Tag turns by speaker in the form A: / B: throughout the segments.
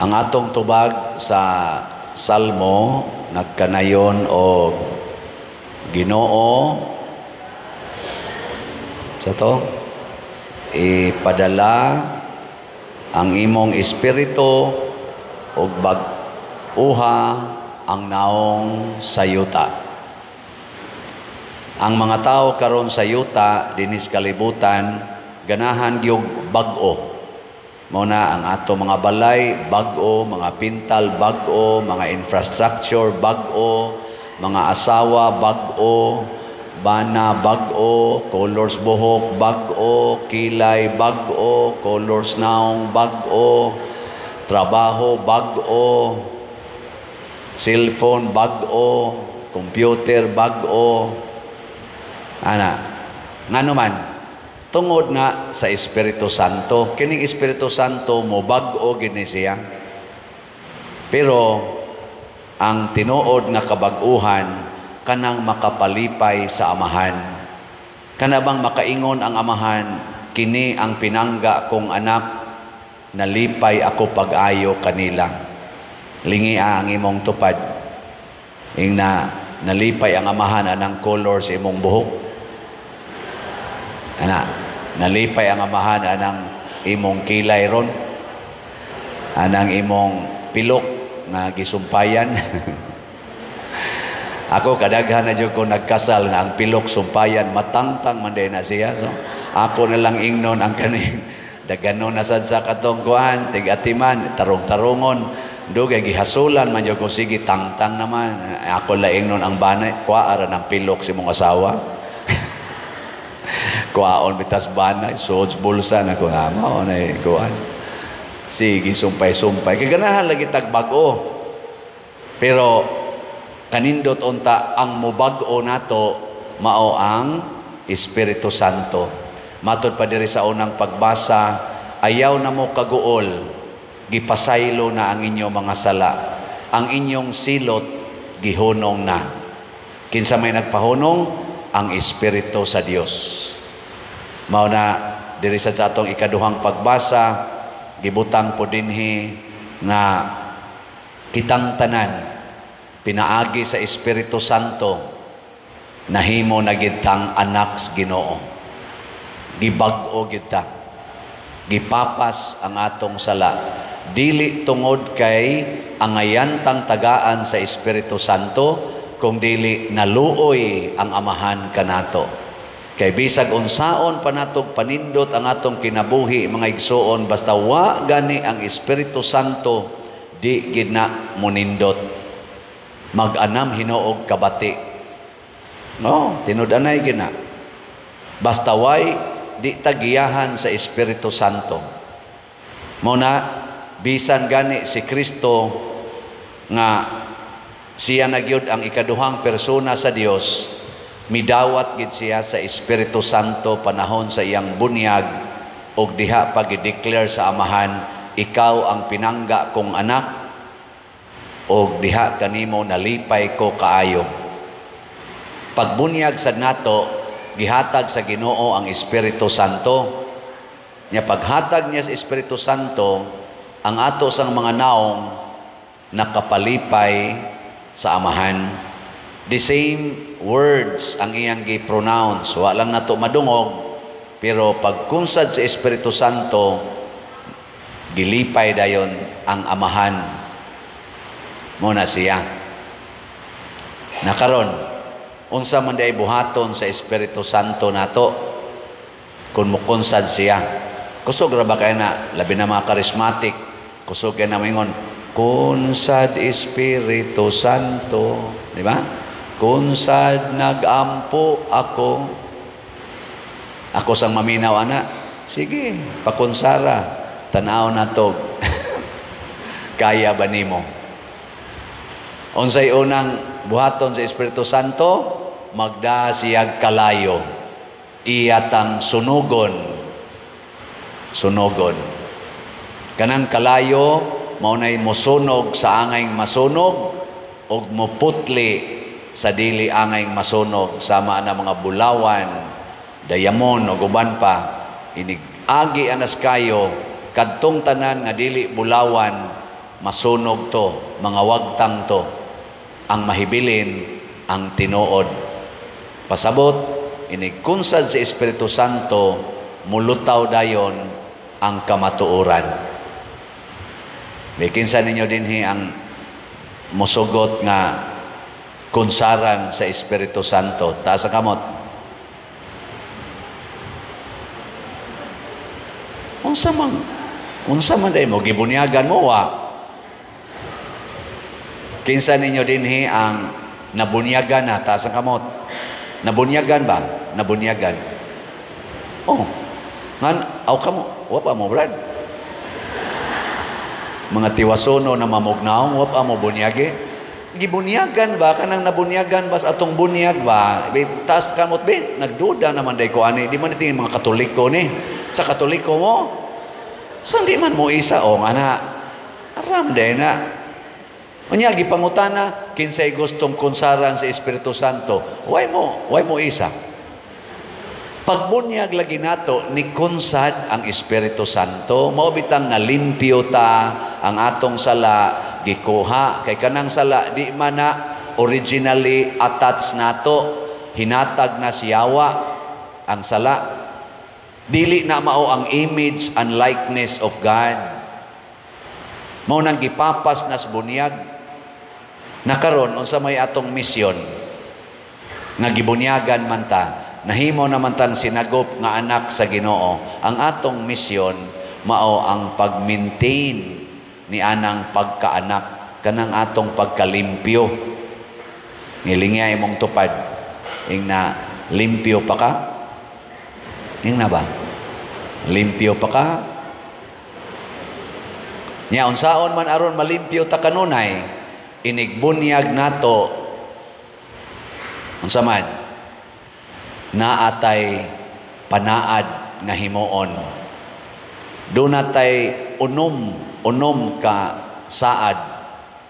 A: Ang atong tubag sa Salmo nagkanayon og Ginoo sa to ipadala ang imong espiritu ug bag-uha ang naong sa yuta. Ang mga tao karon sa yuta dinis kalibutan ganahan gyud bag-o. Mao na ang ato mga balay bag-o, mga pintal bag-o, mga infrastructure bag-o, mga asawa bag-o, bana bag-o, colors buhok bag-o, kilay bag-o, colors naong bag-o, trabaho bag-o, cellphone bag-o, computer bag-o. Ana, ngano man? Tungod na sa Espiritu Santo. Kining Espiritu Santo mo bag-o gini siya. Pero ang tinuod nga kabag-uhan kanang makapalipay sa Amahan. Kana bang makaingon ang Amahan, "Kini ang pinangga kong anak, nalipay ako pag-ayo kanila." Lingi ang imong tupad. Ing na nalipay ang Amahan anang color sa imong buhok. Ana, nalipay ang Amahan anang imong kilay ron. Anang imong pilok nga gisumpayan. Ako kadaghan na jud ko nagkasal nga ang pilok sumpayan, matangtang man na siya. So, ako na lang ingnon ang kaning daganon na sad sa katong kuan, tig-atiman, tarong-tarungon. Dugay gihasulan man jud ko, sige tangtang naman. Ako la ingnon ang bana, kuha ara ng pilok si mong asawa. Kuhaon bitas bana, suod bulsa na ko nga mao na kuan. Sige sumpay-sumpay. Kay ganahan lagi tag bag-o. Pero kanindot unta ang mubag-o nato mao ang Espiritu Santo. Matod pa diri sa unang pagbasa, ayaw na mo kaguol, gipasaylo na ang inyong mga sala. Ang inyong silot gihunong na. Kinsa may nagpahunong? Ang Espiritu sa Dios. Mao na diri sa atong ikaduhang pagbasa, gibutang po dinhi nga kitang tanan pinaagi sa Espiritu Santo nahimo na gid tang anak sa Ginoo. Gibag-o gid ta. Gipapas ang atong sala. Dili tungod kay angayan tang tagaan sa Espiritu Santo, kung dili naluoy ang Amahan kanato. Kay bisag unsaon pa natog panindot ang atong kinabuhi, mga igsuon, basta wa gani ang Espiritu Santo, di gid na munindot. Mag-anam hinuog kabati. No, tinud-anay gid na. Basta way di tagiyahan sa Espiritu Santo. Mao na bisan gani si Kristo nga siya na gyud ang ikaduhang persona sa Dios, midawat gid siya sa Espiritu Santo panahon sa iyang bunyag og diha pa gi-declare sa Amahan, "Ikaw ang pinangga kong anak og diha kanimo nalipay ko kaayo." Pagbunyag sad nato, gihatag sa Ginoo ang Espiritu Santo. Nya paghatag niya sa Espiritu Santo, ang ato sang mga naong nakapalipay sa Amahan. The same words ang iyang gi-pronounce. Wa lang nato madungog, pero pagkunsad sa Espiritu Santo, gilipay dayon ang Amahan. Muna siya. Nakaron, unsa man day buhaton sa Espiritu Santo nato kung mukunsad siya? Kusog ra ba kay na, labi na mga charismatic, kusog kay na moingon, "Kunsad Espiritu Santo," di ba? "Kunsad nagampo ako." Ako sang maminaw ana, sige, pakunsara, tanaw na to. Kaya ba nimo? Unsay unang buhaton sa Espiritu Santo? Magda siyag kalayo. Iyatang sunugon. Sunugon. Kanang kalayo, mao nay mosunog sa angay masunog ug moputli sa dili angay masunog, sama na mga bulawan, diamond ug uban pa. Inig agi anas kayo kadtong tanan nga dili bulawan, Masunog to, mga wagtang to. Ang mahibilin ang tinuod. Pasabot, inigkunsad sa Espiritu Santo, mulutaw dayon ang kamatuoran. May kinsa ninyo dinhi ang musugot nga kunsaran sa Espiritu Santo? Taas ang kamot. Unsa man day mo gibunyagan mo wa? Kinsa ninyo dinhi ang nabunyagan na? Taas ang kamot. Nabunyagan ba? Nabunyagan. Oh. Ngan aw kamo, wa pa mo brad. Mga tiwasono na mamugnaw, wa pa mo bunyagi. Gibunyagan ba kanang nabunyagan ba sa atong bunyag ba? Taas kamot be, nagduda naman day ko ani, di man tingin mga Katoliko ni. Sa Katoliko mo, saan di man mo isa o nga na? Aram day na. Unya gipangutana kinsay gustong kunsaran sa Espiritu Santo. Way mo isa. Pagbunyag lagi nato ni kunsad ang Espiritu Santo, mao bitang nalimpyo ta ang atong sala gikuha kay kanang sala di man na originally attached nato, hinatag na siyawa ang sala. Dili na mao ang image and likeness of God. Mao nang gipapas nas bunyag. Nakaron unsa may atong misyon nga gibunyagan man ta, nahimo naman tan sinagop nga anak sa Ginoo. Ang atong misyon mao ang pag-maintain ni anang pagkaanak, kanang atong pagkalimpyo. Nilingya imong tupad ing na limpyo pa ka? Ing na ba? Limpyo pa ka? Nya unsaon man aron malimpyo ta kanunay, inigbunyag nato unsa man naatay panaad nga himuon. Dunatay unom ka saad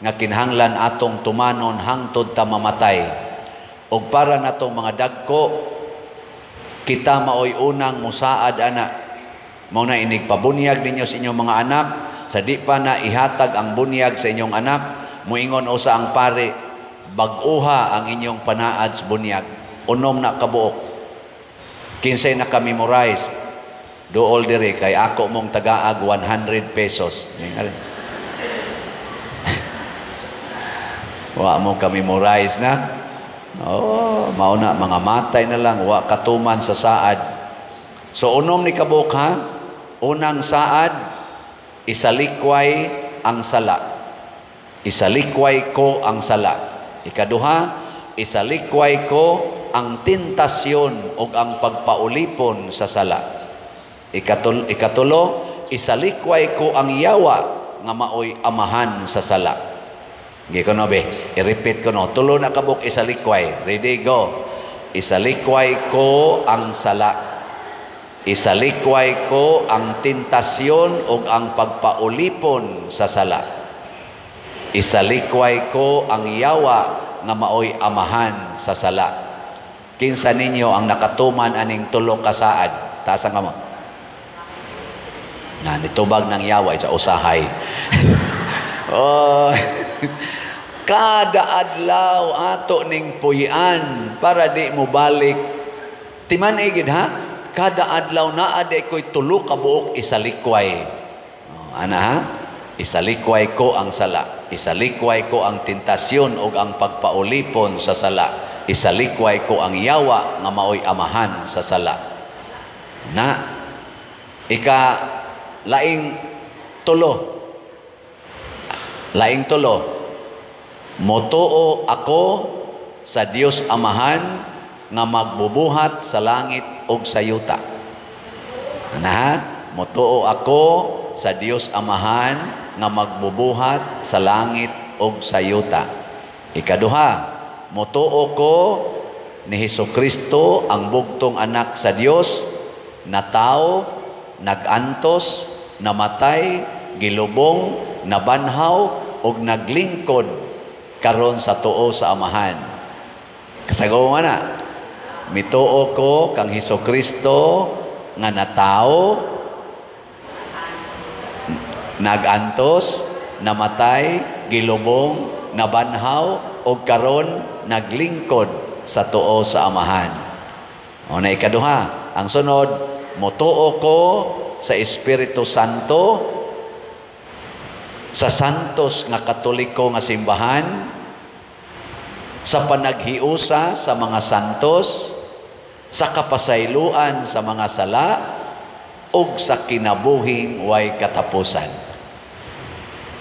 A: nga kinahanglan atong tumanon hangtod ta mamatay. Og para natong mga dagko, kita maoy unang musaad ana. Mao na inigpabunyag ninyo sa inyong mga anak, sa di pa na ihatag ang bunyag sa inyong anak, muingon usa ang pare, bag-uha ang inyong panaad sa bunyag. Unom na kabuok. Kinsay naka-memorize, dool diri kay ako mong tagaag 100 pesos. Wa mo ka-memorize na. Oh, mao na mga matay na lang, wa katuman sa saad. So unom ni kabuok ha. Unang saad, isalikway ang sala. Isalikway ko ang sala. Ikaduha, isalikway ko ang tentasyon o ang pagpaulipon sa sala. Ikatulo, isalikway ko ang yawa nga maoy amahan sa sala. Gi ko no be, i-repeat ko no. Tulo na kabuk isalikway. Ready, go. Isalikway ko ang sala. Isalikway ko ang tentasyon o ang pagpaulipon sa sala. Isalikway ko ang yawa nga maoy amahan sa sala. Kinsa ninyo ang nakatuman aning tulo ka saad? Taas ang kamot. Na nitubag ng yawa sa usahay. Oh, kada adlaw ato ning puy-an para di mo balik. Timan igid ha. Kada adlaw naa di ko'y tulo ka buok isalikway. Oh, ana ha? Isalikway ko ang sala. Isalikway ko ang tentasyon ug ang pagpaulipon sa sala. Isalikway ko ang yawa nga maoy amahan sa sala. Na ika laing tulo. Laing tulo. Motuo ako sa Dios Amahan nga magbubuhat sa langit ug sa yuta. Na ha? Motuo ako sa Dios Amahan nga magbubuhat sa langit ug sa yuta. Ikaduha, motuo ko ni Hesukristo ang bugtong anak sa Dios na tao, nagantos, namatay, gilubong, nabanhaw ug naglingkod karon sa tuo sa Amahan. Kasago man na. Mituo ko kang Hesukristo nga natao, nagantos, namatay, gilubong, nabanhaw ug karon naglingkod sa tuo sa Amahan. O na ikaduha, ang sunod, motuo ko sa Espiritu Santo, sa santos nga Katoliko nga simbahan, sa panaghiusa sa mga santos, sa kapasayloan sa mga sala, ug sa kinabuhing way katapusan.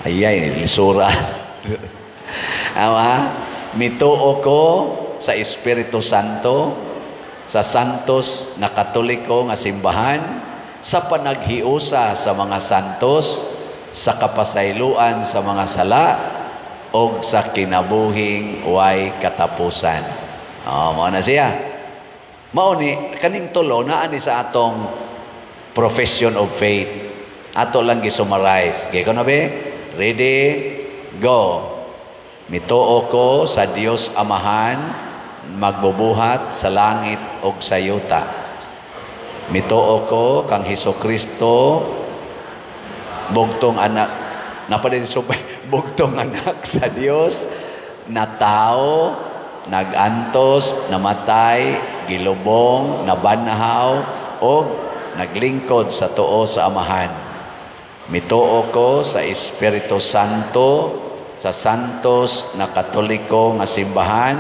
A: Ayay, lisura. Ama, mituo ko sa Espiritu Santo, sa santos nga Katoliko nga simbahan, sa panaghiusa sa mga santos, sa kapasayloan sa mga sala, og sa kinabuhing way katapusan. Oh, mao na siya. Mao ni kaning tulo naa ni sa atong profession of faith. Ato lang gi-summarize. Gay ko na be? Ready? Go. Mituo ko sa Dios Amahan, magbubuhat sa langit ug sa yuta. Mituo ko kang Hesukristo, bugtong anak, bugtong anak sa Dios, na tao, nagantos, namatay, gilubong, nabanhaw, o naglingkod sa tuo sa Amahan. Mituo ko sa Espiritu Santo, sa santos na Katoliko nga simbahan,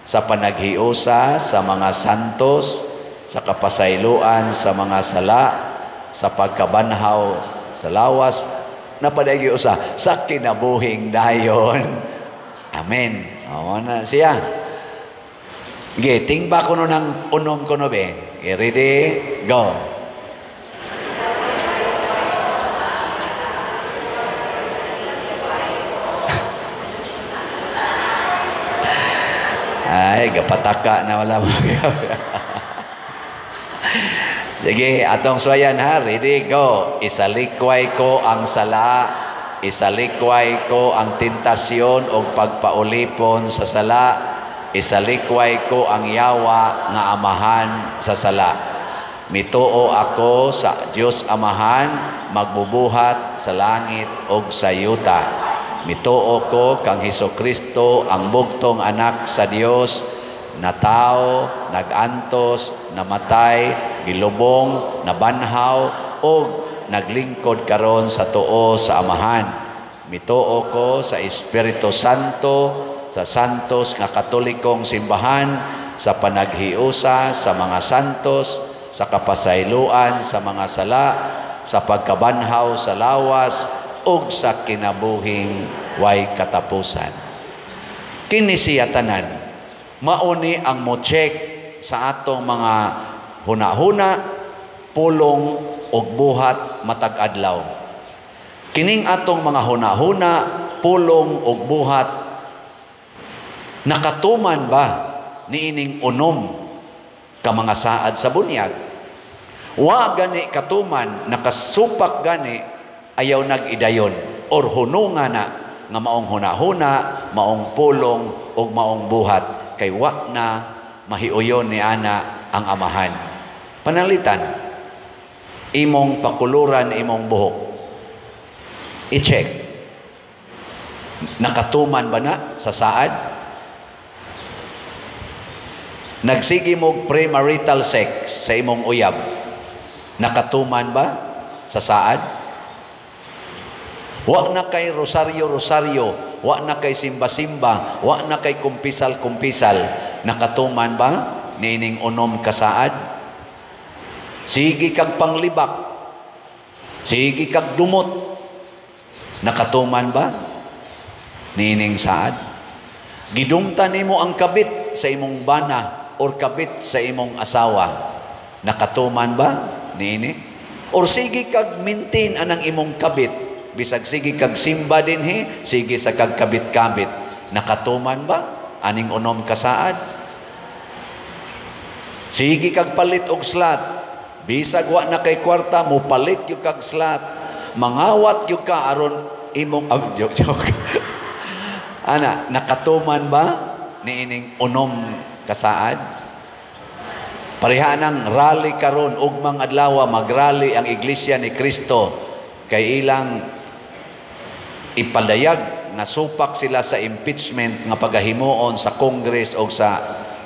A: sa panaghiusa sa mga santos, sa kapasayloan sa mga sala, sa pagkabanhaw sa lawas, napadayag usa sa kinabuhing dayon. Amen. O na siya. Ge, tingba kuno ng unom kuno be. Okay, ready? Go. Ay, gapataka na wala mo. Sige, atong suwayan ha. Ready? Go. Isalikway ko ang sala, isalikway ko ang tentasyon o pagpaulipon sa sala, isalikway ko ang yawa nga amahan sa sala. Mituo ako sa Dios Amahan, magbubuhat sa langit ug sa yuta. Mituo ko kang Hesukristo, ang bugtong anak sa Dios, na tao, nagantos, namatay, gilubong, nabanhaw, ug naglingkod karon sa tuo sa Amahan. Mituo ko sa Espiritu Santo, sa santos nga Katolikong simbahan, sa panaghiusa sa mga santos, sa kapasayloan sa mga sala, sa pagkabanhaw sa lawas, ug sa kinabuhing way katapusan. Kini siya tanan, mauni ang mo-check sa atong mga hunahuna, pulong ug buhat matag adlaw. Kining atong mga hunahuna, pulong ug buhat, nakatuman ba niining unom ka mga saad sa bunyag? Wa gani katuman, nakasupak gani, ayaw nag-idayon or hununga na nga maong hunahuna, maong pulong ug maong buhat, kay wa na mahiuyon ni ana ang Amahan. Panalitan, imong pakuluran imong buhok, i-check, nakatuman ba na sa saad? Nagsige mog premarital sex sa imong uyab, nakatuman ba sa saad? Wa na kay rosaryo-rosaryo, wa na kay simba-simba, wa na kay kumpisal-kumpisal, nakatuman ba niining unom kasaad? Sige kag panglibak, sige kag dumot, nakatuman ba niining saad? Gidumta nimo ang kabit sa imong bana or kabit sa imong asawa, nakatuman ba niini? Or sige kag maintain anang imong kabit, bisag sige kag simba dinhi, sige sa kag kabit-kabit, nakatuman ba aning unom kasaad? Sige kag palit og slat, bisag wa na kay kwarta, mo palit gyud kag slat, mangawat gyud ka aron imong joke, joke. Ana, nakatuman ba niining unom kasaad? Pareha nang rally karon ugmang adlaw, magrally ang Iglesia ni Kristo kay ilang Ipalayag nga supak sila sa impeachment nga pagahimuon sa Congress o sa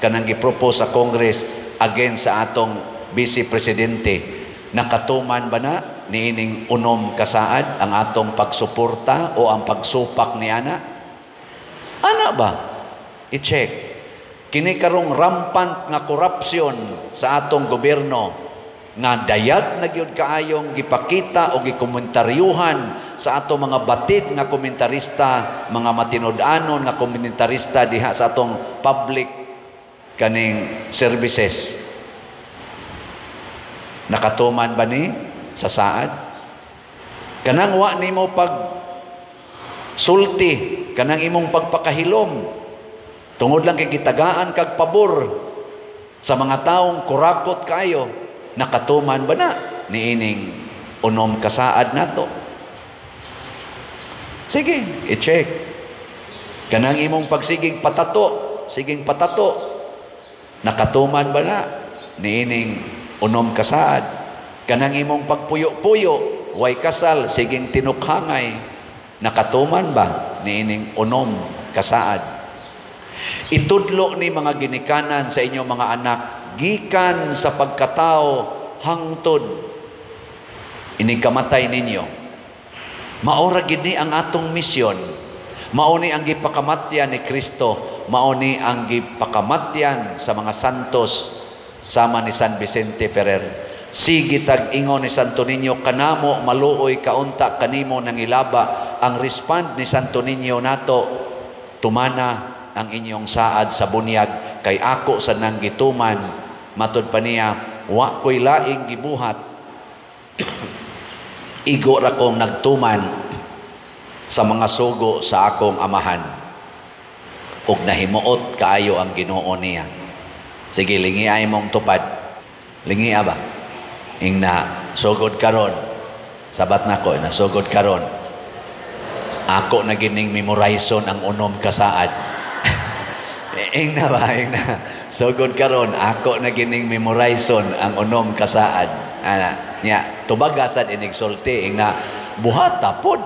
A: kanang gipropose sa Congress against sa atong Vice Presidente. Nakatuman ba na niining unom kasaad ang atong pagsuporta o ang pagsupak ni ana? Ana ba? I-check. Kini karong rampant nga korupsyon sa atong gobyerno nga dayag na gyud kaayong gipakita o gikomentaryuhan sa atong mga batid nga komentarista, mga matinud-anon nga komentarista diha sa atong public kaning services. Nakatuman ba ni sa saad? Kanang wa nimo pag sulti, kanang imong pagpakahilom, tungod lang kay gitagaan kag pabor sa mga taong kurakot kayo, nakatuman ba na niining unom kasaad nato? Sige, i-check. Kanang imong pagsigig patato, siging patato, nakatuman ba na niining unom kasaad? Kanang imong pagpuyo-puyo, way kasal, siging tinukhangay, nakatuman ba niining unom kasaad? Itudlo ni mga ginikanan sa inyong mga anak gikan sa pagkatao hangtod inigkamatay ninyo. Maora gid ni ang atong misyon. Mao ni ang gipakamatyan ni Kristo, mao ni ang gipakamatyan sa mga santos sama ni San Vicente Ferrer. Sige tag ingon ni Santo Niño kanamo, "Maluoy kaunta kanimo nangilaba." Ang respond ni Santo Niño nato, "Tumana ang inyong saad sa bunyag kay ako sa nang gituman." Matud pa niya, "Wa ko'y laing gibuhat, igo ra kong nagtuman sa mga sugo sa akong Amahan." Ug nahimuot kaayo ang Ginoo niya. Sige, lingi ay mong tupad, lingi ba? Ingna, "Sugod karon, sabat nako na, sugod karon, ako na gining memorizon ang unom kasaad." Ingna ba, ingna, "Sugod karon, ako na gining memorizon ang unom kasaad." Ana nya, tubaga sad inigsulti, ingna, "Buhata pod."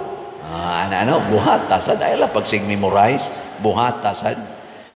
A: Ah, ana, ano, buhata sad ay la pagsing memorize, buhata sad.